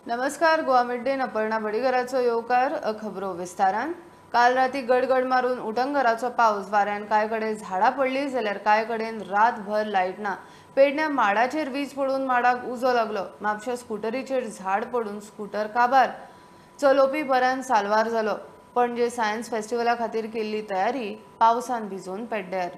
नमस्कार, गोवा मिड डेन अपर्णा बडीगराचो येवकार. खबरो विस्तारान. काल राती गडगड मारून उटंगराचो पावस, वाऱ्यान कांय कडेन झाडां पडली जाल्यार कांय कडेन रातभर लायट ना. पेडण्या माडाचेर वीज पडून माडाक उजो लागलो. म्हापशा स्कुटरीचेर झाड पडून स्कुटर काबार, चलोवपी बऱ्यान साल्वार जालो. पणजे सायन्स फेस्टिवला खातीर केल्ली तयारी पावसान भिजून पेड्ड्यार.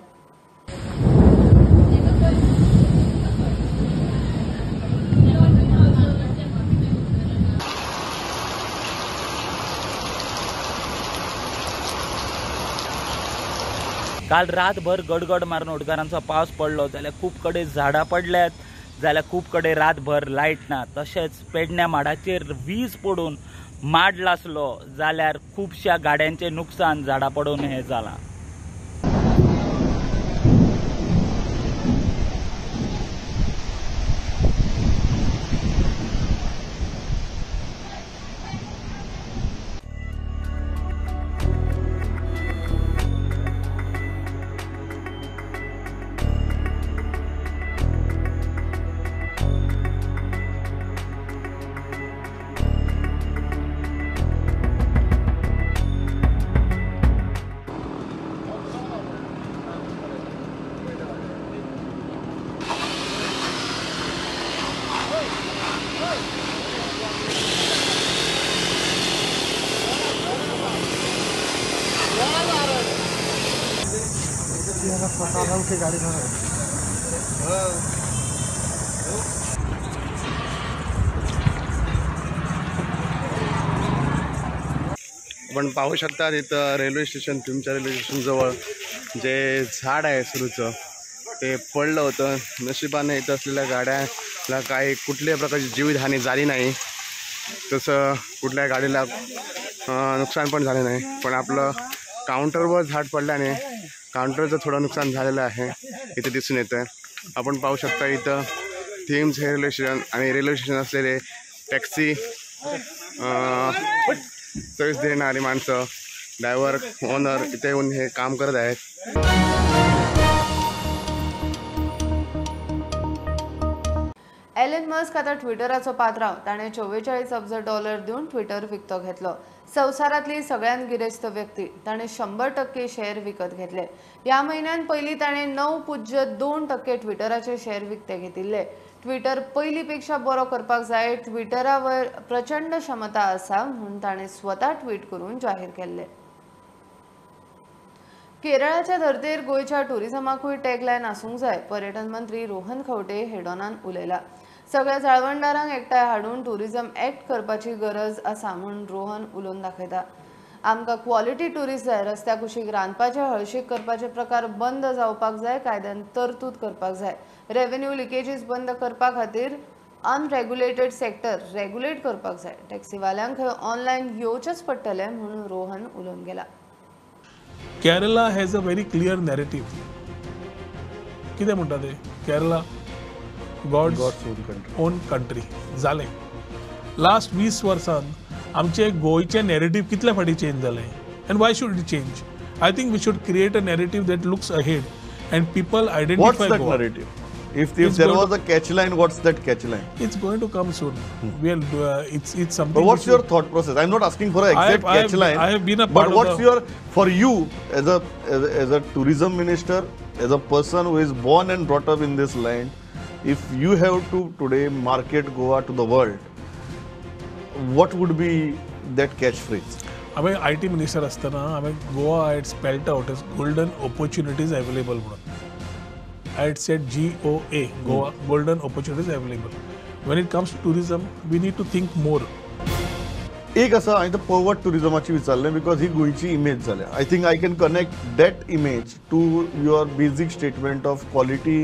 काल रातभर गडगड मारून उडगारांचो पावस पडलो जाल्यार खूब कडेन झाडां पडल्यात, जाल्यार खूब कडेन रातभर लायट ना. तशेंच पेडण्या माडाचेर वीज पडून माड लासलो जाल्यार खुबश्या गाड्यांचें नुकसान झाडां पडून हें जालां. आपण पाहू शकता इथं रेल्वे स्टेशन, तुमच्या रेल्वे स्टेशनजवळ जे झाड आहे सुरूचं ते पडलं होतं. नशिबाने इथं असलेल्या गाड्याला काही कुठल्याही प्रकारची जीवितहानी झाली नाही, तसं कुठल्या गाडीला नुकसान पण झालं नाही. पण आपलं काउंटरवर झाड पडल्याने काउंटरचं थोडं नुकसान झालेलं आहे इथे दिसून येतं आहे. आपण पाहू शकता इथं थेम्स हे रेल्वे स्टेशन आणि रेल्वे स्टेशन असलेले टॅक्सी सर्विस देणारी माणसं, ड्रायव्हर, ओनर इथे येऊन हे काम करत आहेत. एलन मस्क आता ट्विटराचो पात्रांव. ताणें 44 अब्ज डॉलर दिवन ट्विटर विकतो घेतलो. संवसारांतली सगळ्यांत गिरेस्त व्यक्ती. ताणें 100% शेअर विकत घेतले. ह्या म्हयन्यान पयलीं ताणें 9.2% ट्विटराचे शेअर विकते घेतिल्ले. ट्विटर पयलीं पेक्षा बरो करपाक जाय, ट्विटरावर प्रचंड क्षमता आसा म्हूण ताणें स्वता ट्वीट करून जाहीर केल्लें. केरळाच्या धर्तेर गोंयच्या टुरिझमाकूय टॅगलायन आसूंक जाय, पर्यटन मंत्री रोहन खंवटे हेडोनान उलयला. सगळ्या जाळवणदारांक एकठांय हाडून टुरिझम एक्ट करपाची गरज आसा म्हूण रोहन उलोवन दाखयता. आमकां क्वॉलिटी ट्युरिस्ट जाय, रस्त्या कुशीक रांदपाचे हळशीक करपाचे प्रकार बंद जावपाक जाय, कायद्यान तरतूद करपाक जाय, रेव्हेन्यू लिकेजीस बंद करपा खातीर अनरेग्युलेटेड सेक्टर रेग्युलेट करपाक जाय, टॅक्सीवाल्यांक खंय ऑनलायन येवचेंच पडटलें म्हूण रोहन उलोवन गेला. Kerala has a very clear narrative. कितें म्हणटा ते? केरला गॉड्स ओन कंट्री जालें. लास्ट 20 वर्सांत आमचे गोंयचें नॅरेटीव कितले फावटी चेंज जालें. And why should it change? I think we should create a narrative that looks ahead and people identify. What's that narrative? If there was a catch line, what's that catch line? It's going to come soon. We are, it's something. But what's your thought process? I'm not asking for an exact catch line. I have been a part. But what's your, for you as a tourism minister, as a person who is born and brought up in this land, if you have to today market Goa to the world, what would be that catchphrase? हांवें I T minister आसतना हांवें Goa I had spelled out as golden opportunities available म्हणून. I had said GOA, Goa, golden opportunities available. When it comes to tourism, we need to think more. एक आसा हांवें पर्वट टुरिजमाची विचारलें because ही गोंयची image जाल्या. I think I can connect that image to your basic statement of quality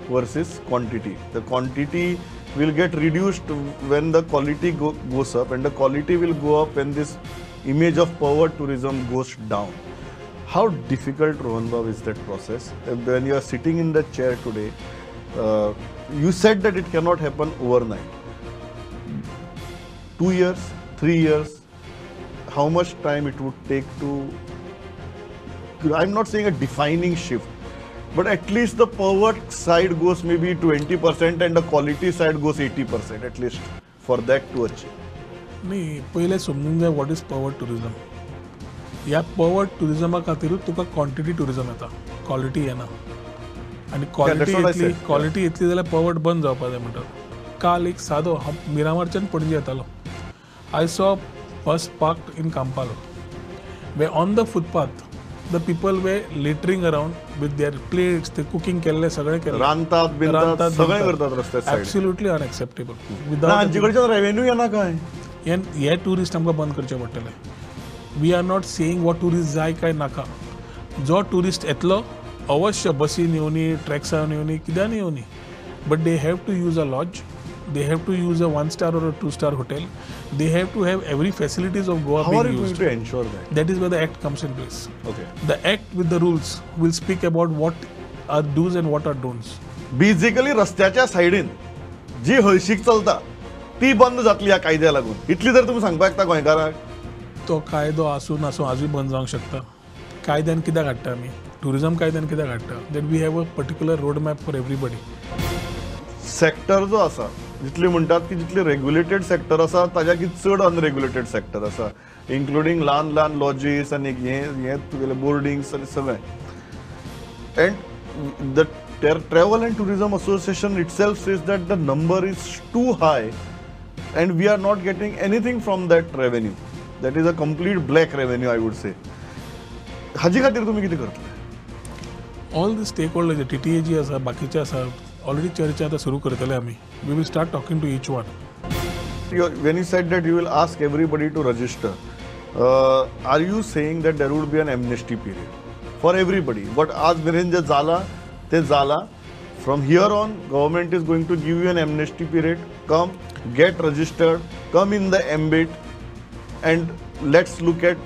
versus quantity. The quantity will get reduced when the quality goes up, and the quality will go up when this image of pervert tourism goes down. How difficult, Rohan Babu, is that process? When you are sitting in the chair today, you said that it cannot happen overnight. 2 years, 3 years, how much time it would take to, I'm not saying a defining shift, but at least the pervert side goes maybe 20% and the quality side goes 80% at least for that to achieve. न्ही, पयलें समजूंक जाय what is power tourism. ह्या power ट्युरिजमा खातीरूच तुका quantity tourism येता, quality येना. आनी क्वॉलिटी येतली, क्वॉलिटी येतली जाल्यार पवर्ट बंद जावपा जाय म्हणटात. काल एक सादो हांव मिरामारच्यान पणजे येतालो, I saw bus parked in Campal way on the footpath the people were littering around with their plates, ते कुकिंग केल्ले सगळें केल्लें, रांदतात बिंदतात सगळें करतात रस्त्यार. Absolutely unacceptable. हांचे कडच्यान रेवेन्यू येना काय? हे ट्युरिस्ट आमकां बंद करचे पडटले. We are not saying what tourist जाय काय नाका. जो ट्युरिस्ट येतलो अवश्य बसीन येवनी, ट्रॅक्सान येवनी, कित्यान येवनी, but they have to use a lodge, they have to use a 1-star or a 2-star hotel, they have to have every facilities of Goa. How are you going to ensure that? That is where the act comes in place. Okay. The act with the rules will speak about what are do's and what are don'ts. Basically रस्त्याच्या सायडीन जी हळशीक चलता ती बंद जातली ह्या कायद्या लागून, इतली जर तुमी सांगपाक शकता गोंयकारांक? तो कायदो आसूं नासूं आजूय बंद जावंक शकता. कायद्यान कित्याक हाडटा आमी? ट्युरिजम कायद्यान कित्याक हाडटा? That we have a particular road map for everybody. Sector जो आसा, जितले म्हणटात की जितले रेग्युलेटेड सेक्टर आसा ताज्या की चड अनरेग्युलेटेड सेक्टर आसा, इन्क्लुडींग ल्हान ल्हान लॉजीस आनी हे हे तुगेले बोर्डिंग्स आनी सगळें. And the travel and tourism association itself says that the number is too high and we are not getting anything from that revenue. That is a complete black revenue I would say. हाजे खातीर तुमी कितें करतले? All the stake holder, T T A जी आसा, बाकीचे आसा, already चर्चा आतां सुरू करतले आमी. We will start talking to each one. When you said that you will ask everybody to register, are you saying that there would be an amnesty period for everybody? But आज मेरेन जे जाला ते जाला, from here on government is going to give you an amnesty period. Come get registered, come in the ambit and let's look at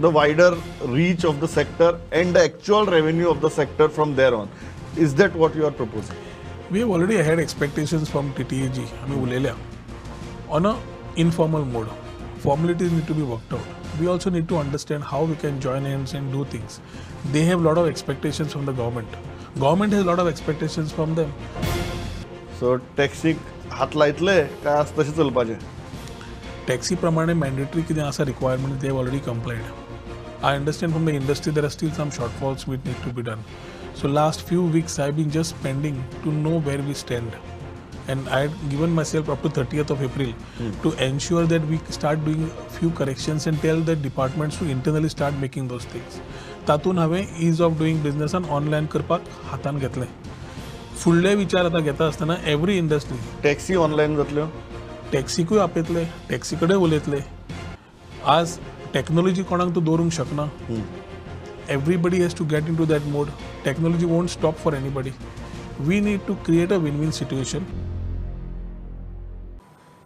the wider reach of the sector and the actual revenue of the sector from there on. Is that what you are proposing? We have already had expectations from TTAG, आमी उलयल्या, on a informal mode. Formalities need to be worked out. We also need to understand how we can join hands and do things. They have lot of expectations from the government. Government has lot of expectations from them. So टॅक्सीक हात लायतले काय आज तशें चलपाचें? Taxi प्रमाणे mandatory कितें आसा requirement, they have already complied. I understand from the industry there are still some shortfalls which need to be done. So last few weeks I have been just spending to know where we stand, and I had given myself up to 30th of April to ensure that we start doing few corrections and tell the departments to internally start making those things. तातून हांवें ease of doing business आनी online करपाक हातान घेतलें. फुडले विचार आतां घेता आसतना एवरी इंडस्ट्री टॅक्सी ऑनलायन जातल्यो, टॅक्सीकूय आपयतले, टॅक्सी कडेन उलयतले. आज टॅक्नोलॉजी कोणाक तूं दवरूंक शकना. Everybody has to get into that mode. Technology won't stop for anybody. We need to create a win-win situation.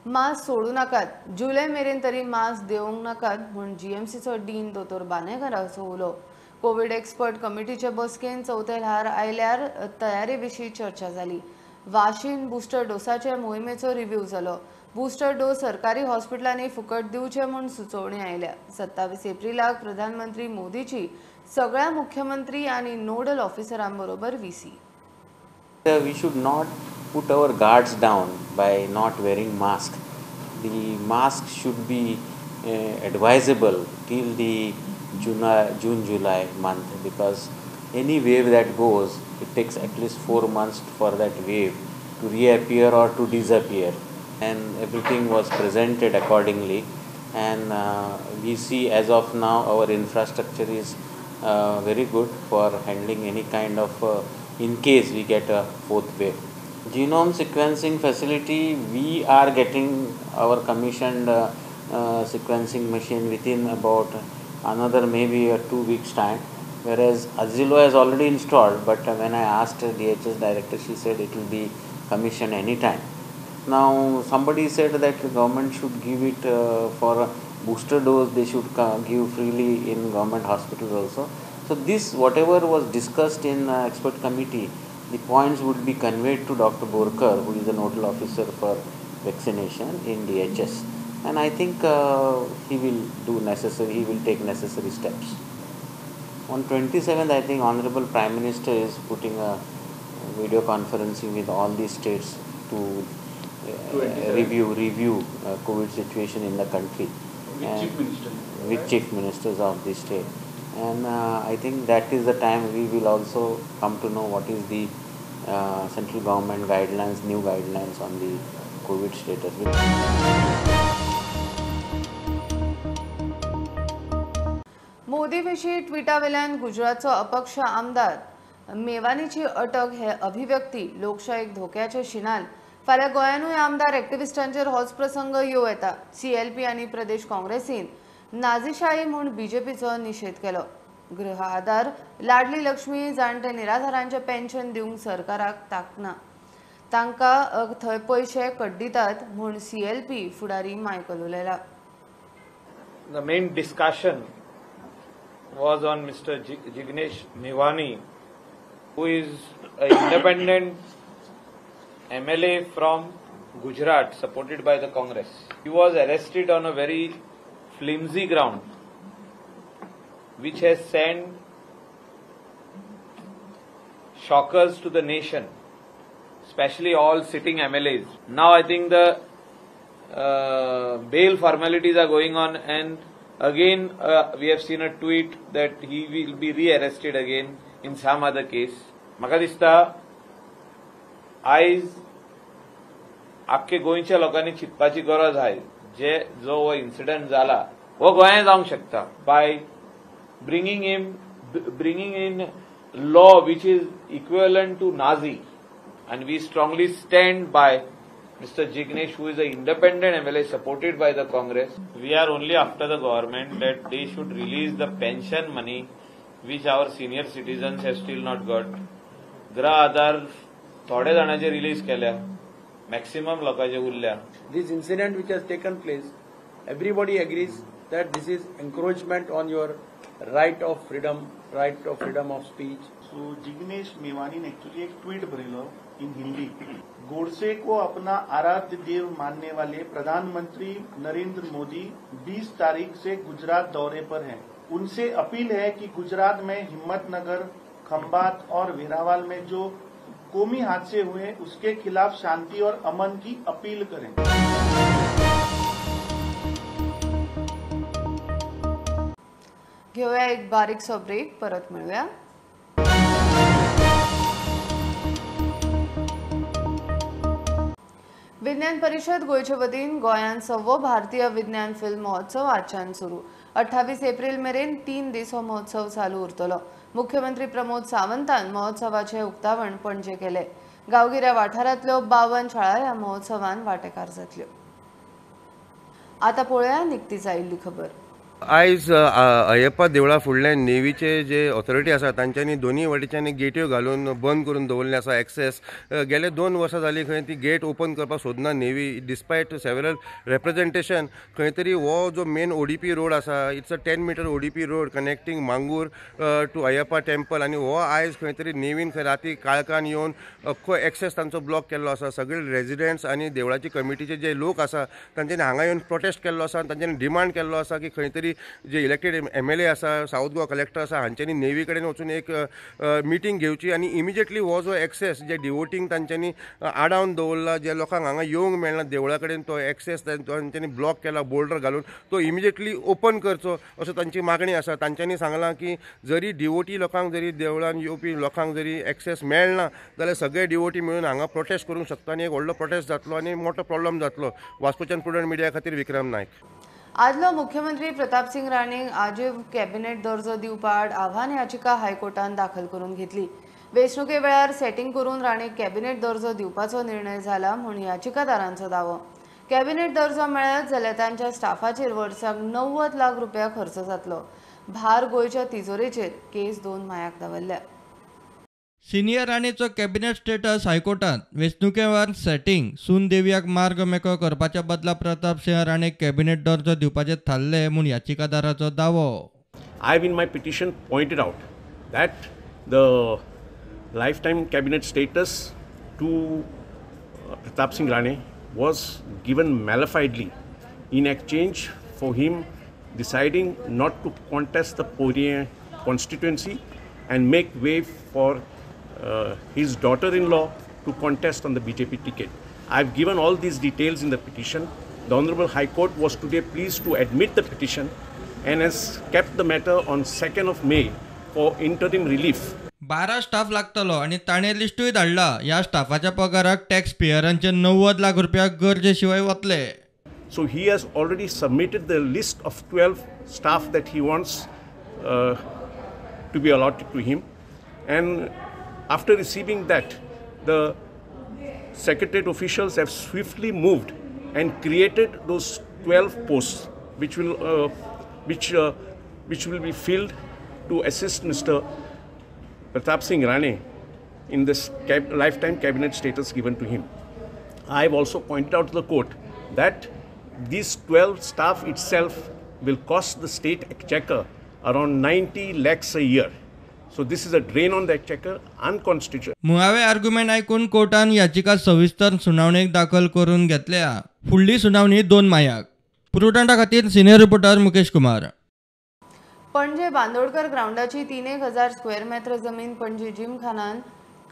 Mask सोडू नाकात, जुलय मेरेन तरी मास्क देवंक नाकात म्हूण जीएमसीचो डीन दोतोर बानेकराचो उलो. कोविड एक्सपर्ट कमिटीचे बसकेन चवथें ल्हार आयल्यार तयारे विशीं चर्चा जाली. वाशीन बुस्टर डोसाचे मोहिमेचो रिव्ह्यू जालो. बुस्टर डोस सरकारी हॉस्पिटलांनी फुकट दिवचे म्हूण सुचोवणी आयल्या. 27 एप्रिलाक प्रधानमंत्री मोदीची सगळ्या मुख्यमंत्री आणि nodal ऑफिसरांबरोबर VC. We should not put our guards down by not wearing mask. The mask should be advisable till the June July month, because any wave that goes, it takes at least 4 months for that wave to reappear or to disappear, and everything was presented accordingly. And we see as of now our infrastructure is very good for handling any kind of in case we get a fourth wave. Genome sequencing facility, we are getting our commissioned sequencing machine within about another maybe a 2 weeks time, whereas Azilo has already installed, but when I asked DHS director, she said it will be commissioned anytime. Now somebody said that the government should give it for a booster dose, they should give freely in government hospitals also. So this, whatever was discussed in expert committee, the points would be conveyed to Dr. Borkar, who is the nodal officer for vaccination in DHS, and I think he will do necessary, he will take necessary steps. On 27th, I think Honorable Prime Minister is putting a video conferencing with all the states to review COVID situation in the country with chief ministers of the state, and I think that is the time we will also come to know what is the central government guidelines, new guidelines on the COVID status. Modi विशीं ट्विटावेल्यान गुजरातचो अपक्ष आमदार मेवानीची अटक हे अभिव्यक्ती लोकशायेक धोक्याचे शिनाल. फाल्यां गोंयानूय आमदार एक्टिविस्टांचेर होच प्रसंग येवं येता. सीएलपी आनी प्रदेश काँग्रेसीन नाझीशाही म्हूण बीजेपीचो निशेध केलो. गृह आधार, लाडली लक्ष्मी, जाणटे निराधारांचे पेन्शन दिवंक सरकाराक ताकना, तांकां थंय पयशे कड्डितात म्हूण सीएलपी फुडारी Michael उलयला. The main discussion was on Mr. Jignesh Mevani, who is an independent MLA from Gujarat, supported by the Congress. He was arrested on a very flimsy ground, which has sent shockers to the nation, especially all sitting MLAs. Now I think the bail formalities are going on, and again we have seen a tweet that he will be re-arrested again in some other case. म्हाका दिसता आयज आख्खे गोंयच्या लोकांनी चिंतपाची गरज आहा, जे जो हो इन्सिडंट जाला हो गोंयांत जावंक शकता by bringing in law which is equivalent to Nazi, and we strongly stand by Mr. Jignesh, who is an independent MLA supported by the Congress. We are only after the government that they should release the pension money which our senior citizens have still not got. Grah Aadhaar थोडे जाणांचे release केल्या, maximum लोकांचे उरल्या. This incident which has taken place, everybody agrees that this is encroachment on your right of freedom of speech. So Jignesh Mevani ने actually एक tweet बरयलो in Hindi. Godse को अपना आराध्य देव मानने वाले प्रधानमंत्री नरेंद्र मोदी 20 तारीख से गुजरात दौरे पर हैं. उनसे अपील है कि गुजरात में हिम्मतनगर, खंबात और वेरावल में जो कौमी हादसे हुए उसके खिलाफ शांति और अमन की अपील करें. घेऊया एक बारीकसो ब्रेक, परत मिळूया. विज्ञान परिषद गोंयचे वतीन गोंयांत 6वो भारतीय विज्ञान फिल्म महोत्सव आजच्यान सुरू. 28 एप्रिल मेरेन 3 दीस हो महोत्सव चालू उरतलो. मुख्यमंत्री प्रमोद सावंतान महोत्सवाचे उक्तावण पणजे केले. गांवगिऱ्या वाठारांतल्यो 52 शाळा ह्या महोत्सवान वांटेकार जातल्यो. आतां पळोवया निकतीच आयिल्ली खबर. आयज अय्यप्पा देवळा फुडल्यान नेवीचे जे ऑथॉरिटी आसा तांच्यांनी दोनूय वटेच्यानी गेट्यो घालून बंद करून दवरले आसा एक्सेस. गेले 2 वर्सां जाली खंय ती गेट ओपन करपाक सोदना नेवी, डिस्पायट सेवरल रेप्रेजेंटेशन. खंय तरी हो जो मेन ओडीपी रोड आसा, it's a 10 metre ODP road connecting Mangur to Ayyappa temple, आनी हो आयज खंय तरी नेवीन खंय राती काळखान येवन अख्खो एक्सेस तांचो ब्लॉक केल्लो आसा. सगळे रेजिडेंट्स आनी देवळाची कमिटीचे जे लोक आसा तांच्यांनी हांगा येवन प्रोटेस्ट केल्लो आसा आनी तांच्यांनी डिमांड केल्लो आसा की खंय तरी जे इलेक्टेड MLA आसा, सावथ गोवा कलेक्टर आसा, हांच्यांनी नेवी कडेन वचून एक मिटींग घेवची आनी इमिजिएटली हो जो एक्सेस जे डिवोटींग तांच्यांनी आडावन दवरला, जे लोकांक हांगा येवंक मेळना देवळा कडेन, तो एक्सेस तांच्यांनी ब्लॉक केला बोल्डर घालून, तो इमिजिएटली ओपन करचो असो तांची मागणी आसा. तांच्यांनी सांगलां की जरी डिवोटी लोकांक जरी देवळान येवपी लोकांक जरी एक्सेस मेळना जाल्यार सगळे डिवोटी मेळून हांगा प्रोटेस्ट करूंक शकता आनी एक व्हडलो प्रोटेस्ट जातलो आनी मोठो प्रॉब्लम जातलो. वास्कोच्यान प्रुडंट मिडिया खातीर विक्रम नायक. आदलो मुख्यमंत्री प्रताप सिंग राणेक आजीव कॅबिनेट दर्जो दिवपा आड आव्हान याचिका हायकोर्टान दाखल करून घेतली. वेंचणुके वेळार सेटिंग करून राणेक कॅबिनेट दर्जो दिवपाचो निर्णय जाला म्हूण याचिकादारांचो दावो. कॅबिनेट दर्जो मेळत जाल्यार तांच्या स्टाफाचेर वर्साक 90 लाख रुपया खर्च जातलो. भार गोंयच्या तिजोरेचेर. केस 2 मायाक दवरल्या. सिनियर राणेचो कॅबिनेट स्टेटस हायकोर्टात वेंचणुके वेळार सेटिंग सून देवयाक मार्ग मेकळो करपाच्या बदला प्रताप सिंह राणेक कॅबिनेट दर्जो दिवपाचे थारले म्हूण याचिकादाराचो दावो. I have in my petition pointed out that the lifetime cabinet status to Pratap Singh Rane was given malafidely in exchange for him deciding not to contest the Poriem constituency and make way for his daughter-in-law to contest on the BJP ticket. I have given all these details in the petition. The Honorable High Court was today pleased to admit the petition and has kept the matter on 2nd of May for interim relief. 12 staff लागतलो आनी ताणें लिस्टूय धाडला. ह्या स्टाफाच्या पगाराक tax पेयरांचे 90 lakh रुपया गरजे शिवाय वतले. So he has already submitted the list of 12 staff that he wants to be allotted to him, and after receiving that, the Secretariat officials have swiftly moved and created those 12 posts which will be filled to assist Mr. Pratap Singh Rane in this lifetime cabinet status given to him. I have also pointed out to the court that these 12 staff itself will cost the state exchequer around 90 lakhs a year. So this is a drain on the exchequer, unconstitutional. मुळावे argument आयकून कोर्टान याचिका सविस्तर सुनावणेक दाखल करून घेतल्या. फुडली सुनावणी 2 मायाक. पुरवठा खातीर सिनियर रिपोर्टर मुकेश कुमार. पणजे बांदोडकर ग्राउंडाची 3,000 स्क्वेअर मेत्र जमीन पणजी जिमखानान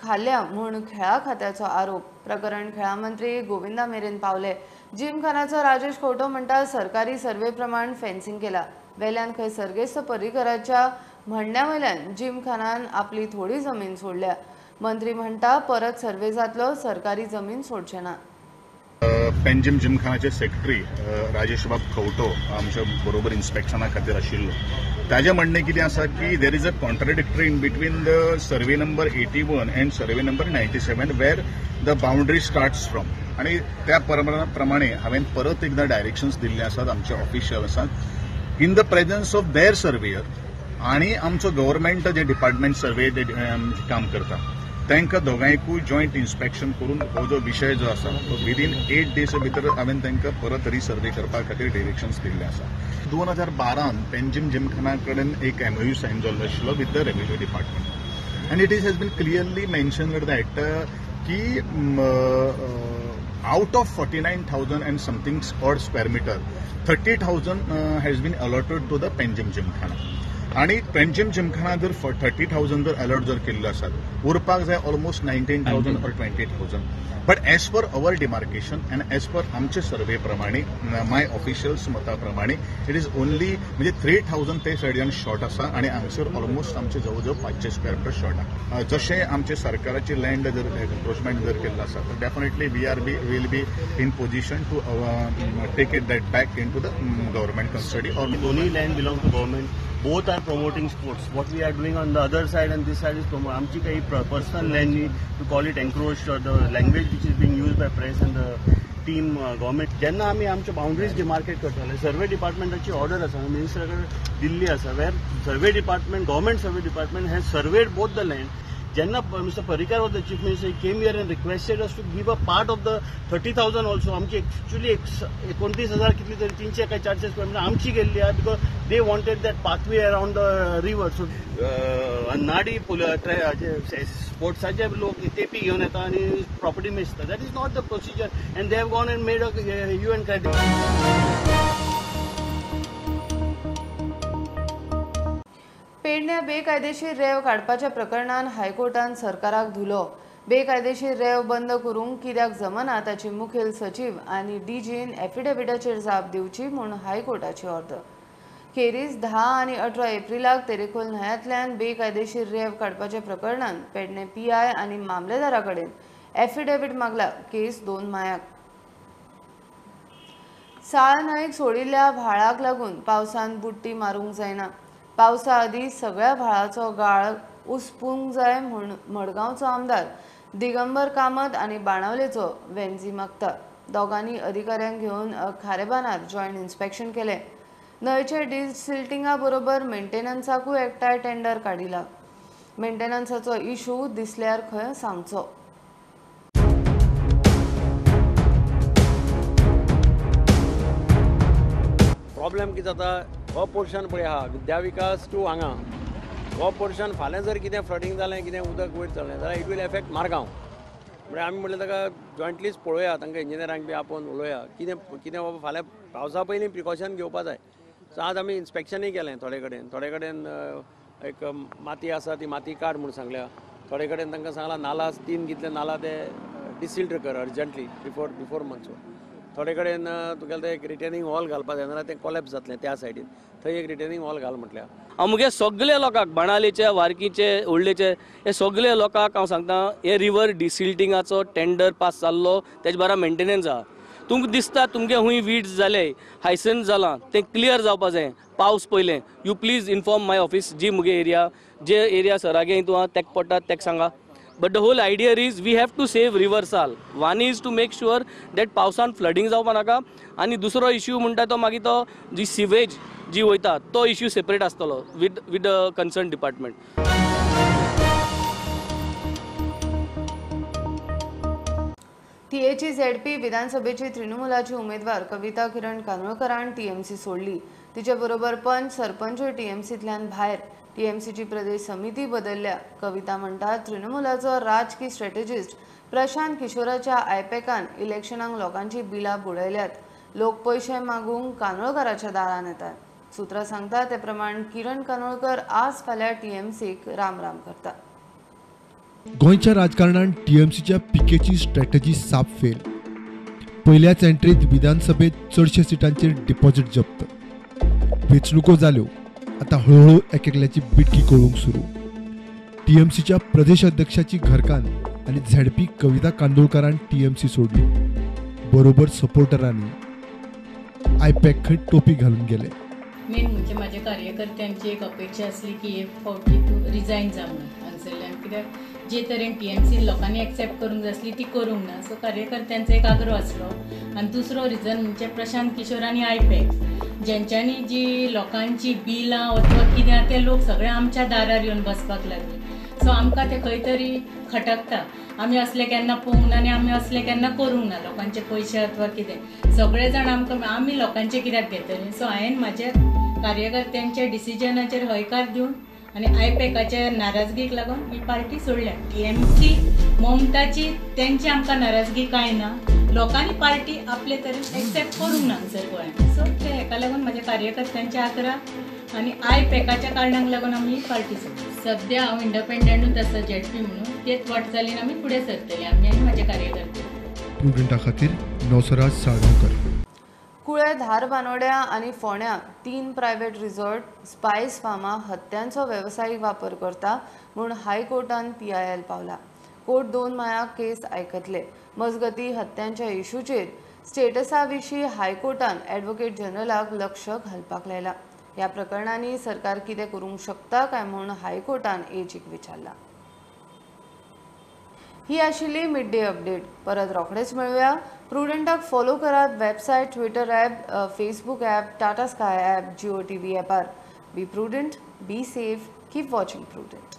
खाल्ल्या म्हूण खेळा खात्याचो आरोप. प्रकरण खेळा मंत्री गोविंदा मेरेन पावले. जिमखानाचो राजेश खवटो म्हणटा सरकारी सर्वे प्रमाण फेन्सिंग केला. वेल्यान खंय सर्गेस्त पर्रीकराच्या म्हणण्या वयल्यान जिमखानान आपली थोडी जमीन सोडल्या. मंत्री म्हणटा परत सर्वे जातलो, सरकारी जमीन सोडचे ना. पेंजिम जिमखानाचे सेक्रेटरी राजेशबाब खवटो आमच्या बरोबर इन्स्पेक्शना खातीर आशिल्लो. ताजें म्हणणें कितें आसा की there is a contradictory in between the survey number 81 and survey number 97 where the boundary starts from. आनी त्या प्रमाणे हांवें परत एकदां डायरेक्शन्स दिल्ले आसात आमच्या ऑफिशियल्सांक in the presence of their surveyor आनी आमचो गव्हर्मेंट जे डिपार्टमेंट सर्वे काम करता तांकां दोगांयकूय जॉयंट इन्स्पेक्शन करून हो जो विशय जो आसा तो विदीन 8 डेज भितर हांवें तांकां परत रिसर्वे करपा खातीर डिरेक्शन्स दिल्ले आसा. 2012 पेंजिम जिमखाना कडेन एक एमओयू सायन जाल्लो आशिल्लो with the revenue department and it is has been clearly mentioned that की out of 49,000 and something odd square metre 30,000 has been allotted to the Panjim Gymkhana. आनी पेंजिम जिमखाना जर 30,000 जर अलॉट जर केल्लो आसात उरपाक जाय almost 19,000 or 20,000. But as per our demarcation and as per आमचे सर्वे प्रमाणे माय ऑफिशियल्स मता प्रमाणे it is only म्हणजे 3,000 ते सायडीन शॉर्ट आसा आनी हांगसर ऑलमोस्ट आमचे जवळ जवळ 500 स्क्वेअर मिटर शॉर्ट आसा. जशें आमचे सरकाराची लँड जर एन्क्रोचमेंट जर केल्लो आसा तर definitely we are be will be in position to take it that back into the government custody. Or दोन्ही land belong to government. Both are promoting sports. What we are doing on the other side and this side is promoting. आमची काही personal land to call it encroached or the language which is being used by press and the team government. जेन्ना आमी आमच्यो boundaries demarcate करताले survey डिपार्टमेंटाची order आसा मिनिस्टरा कडेन दिल्ली आसा where survey department government survey department has surveyed both the land. जेन्ना Mister Parrikar was the chief minister came here and requested us to give a part of the 30,000 also. आमची actually 29,000 कितली तरी 300 काय 400 square metre आमची गेल्ली आहा because they wanted that pathway around the river. So Nadi स्पोर्ट्साचे लोक तेपी घेवन येता आनी property मेजता. That is not the procedure and they have gone and made a hue and cry. पेडण्या बेकायदेशीर रेंव काडपाच्या प्रकरणान हायकोर्टान सरकाराक धुलो. बेकायदेशीर रेंव बंद करूंक कित्याक जमना ताची मुखेल सचीव आनी डीजीन एफिडेविटाचेर जाप दिवची म्हूण हायकोर्टाची ऑर्डर. खेरीज 10 आनी 18 एप्रिलाक तेरेखोल न्हंयांतल्यान बेकायदेशीर रेंव काडपाच्या प्रकरणान पेडणे पीआय आनी मामलेदारा कडेन एफिडेवीट मागला. केस 2 मायाक. साळ न्हंयेक सोडिल्ल्या व्हाळाक लागून पावसान बुडटी मारूंक जायना. पावसा आदीं सगळ्या व्हाळाचो गाळ उसपूंक जाय म्हूण मडगांवचो आमदार दिगंबर कामत आनी बाणावलेचो वेंजी मागता. दोगांनी अधिकाऱ्यांक घेवन खारेबानार जॉयंट इन्स्पेक्शन केलें. न्हंयचे डिसिल्टिंगा बरोबर मेंटेनन्साकूय एकठांय टेंडर काडिला. मेंटेनन्साचो इशू दिसल्यार खंय सांगचो. प्रॉब्लेम कितें जाता हो पोर्शन पळय आहा विद्याविकास टू हांगा हो पोर्शन फाल्यां जर कितें फ्लडींग जालें कितें उदक वयर चडलें जाल्यार it will effect Margao. म्हळ्यार आमी म्हणलें ताका जॉयंटलीच पळोवया तांकां इंजिनियरांक बी आपोवन उलोवया कितें कितें बाबा फाल्यां पावसा पयलीं प्रिकॉशन घेवपा जाय. सो आज आमी इन्स्पेक्शनूय केलें थोडे कडेन थोडे कडेन एक माती आसा ती माती काड म्हूण सांगल्या. थोडे कडेन तांकां सांगलां नाला 3 कितले नाला ते डिसिल्ट कर अर्जंटली बिफोर बिफोर मॉन्सून. थोडे कडेन तुगेलें एक रिटेनिंग हॉल घालपा जाय, नाल्यार तें कोलॅप्स जातलें त्या सायडीन, थंय एक रिटेनिंग हॉल घाल म्हटल्यार. हांव मुगे सगळे लोकांक, बाणावलेचे, वार्कीचे, होडलेचे, हे सगळे लोकांक हांव सांगता, हे रिवर डिसिल्टिंगाचो टेंडर पास जाल्लो, तेजे बारा मेंटेनन्स आहा. तुमकां दिसता तुमगे खूंय वीड्स जाले, हायसन जालां, तें क्लियर जावपा जाय पावस पयलें. You please inform my office, जी मुगे एरिया, जे एरिया सरागे तूं आहा तेक पडटा तेक सांगा. But the whole idea is we have to save river Sal. One is to make sure that पावसान फ्लडींग जावपा नाका, आनी दुसरो इश्यू म्हणटा तो मागीर तो जी सिवेज जी वयता तो इश्यू सेपरेट आसतलो with with the concern department. थियेची ZP विधानसभेची तृणमूलाची उमेदवार कविता किरण कानोळकरान टीएमसी सोडली. तिचे बरोबर पंच सरपंच टीएमसींतल्यान भायर. टीएमसीची प्रदेश समिती बदलल्या. कविता म्हणटा तृणमूलाचो राजकी स्ट्रॅटेजिस्ट प्रशांत किशोराच्या आयपॅकान इलेक्शनाक लोकांची बिलां बुडयल्यात. लोक पयशे मागूंक कानोळकराच्या दारान येतात. सुत्रां सांगता ते प्रमाण किरण कानोळकर आज फाल्यां टीएमसीक राम राम करता. गोंयच्या राजकारणान टीएमसीच्या पिकेची स्ट्रॅटजी साप फेल. पयल्याच एंट्रीत विधानसभेत चडशे सिटांचेर डिपॉझिट जप्त. वेंचणुको जाल्यो, आतां हळुहळू एक एकल्याची बिटकी कळूंक सुरू. टीएमसीच्या प्रदेश अध्यक्षाची घरकान्न आनी झेडपी कविता कांदोळकारान टीएमसी सोडली. बरोबर सपोर्टरांनी आयपॅक खंय टोपी घालून गेले. मेन म्हणजे माझ्या कार्यकर्त्यांची एक अपेक्षा आसली की एक फावटी तूं रिजायन जा म्हणून हांगसरल्यान, कित्याक जे तरेन टीएमसी लोकांनी एक्सेप्ट करूंक जाय आसली ती करूंक ना. सो कार्यकर्त्यांचो एक आग्रो आसलो. आनी दुसरो रिजन म्हणजे प्रशांत किशोर आनी आयपॅक जेंच्यांनी जी लोकांची बिलां अथवा कितें ते लोक सगळे आमच्या दारार येवन बसपाक लागले. सो आमकां ते खंय तरी खटकता, आमी असले केन्ना पळोवंक ना आनी आमी असले केन्ना करूंक ना, लोकांचे पयशे अथवा कितें सगळे जाण आमकां आमी लोकांचे कित्याक घेतले. सो हांवें म्हाज्या कार्यकर्त्यांच्या डिसिजनाचेर हयकार दिवन आनी आयपॅकाच्या नाराजगीक लागून ही पार्टी सोडल्या. टीएमसी ममताची तेंची आमकां नाराजगी कांय ना, लोकांनी पार्टी आपले तरेन एक्सेप्ट करूंक ना हांगसर गोंयांत. सो ते हेका लागून म्हाज्या कार्यकर्त्यांचे आग्रह आनी आयपॅकाच्या कारणाक लागून आमी ही पार्टी सोडली. सद्या हांव इंडिपेंडंटूच आसा झेडपी म्हणून, तेच वाटचालीन आमी फुडें सरतले, आमी आनी म्हाजे कार्यकर्ते. प्रुडंटा खातीर नवसराज साळगांवकर. कुळे धारबानोड्या आनी फोंड्या 3 प्रायव्हेट रिसॉर्ट स्पायस फार्मा हत्यांचो वेवसायीक वापर करता म्हूण हायकोर्टान पीआयएल पावला. कोर्ट 2 मायाक केस आयकतले. मजगती हत्यांच्या इशूचेर स्टेटसा विशीं हायकोर्टान ॲडव्होकेट जनरलाक लक्ष घालपाक लायला. ह्या प्रकरणांनी सरकार कितें करूंक शकता काय म्हूण हायकोर्टान एजीक विचारला. ही आशिल्ली मिड डे अपडेट. परत रोखडेच मेळुया. प्रुडंटाक फॉलो करात website, Twitter app, Facebook app, Tata Sky app, Jio TV ॲपार. Be prudent, be safe, keep watching Prudent.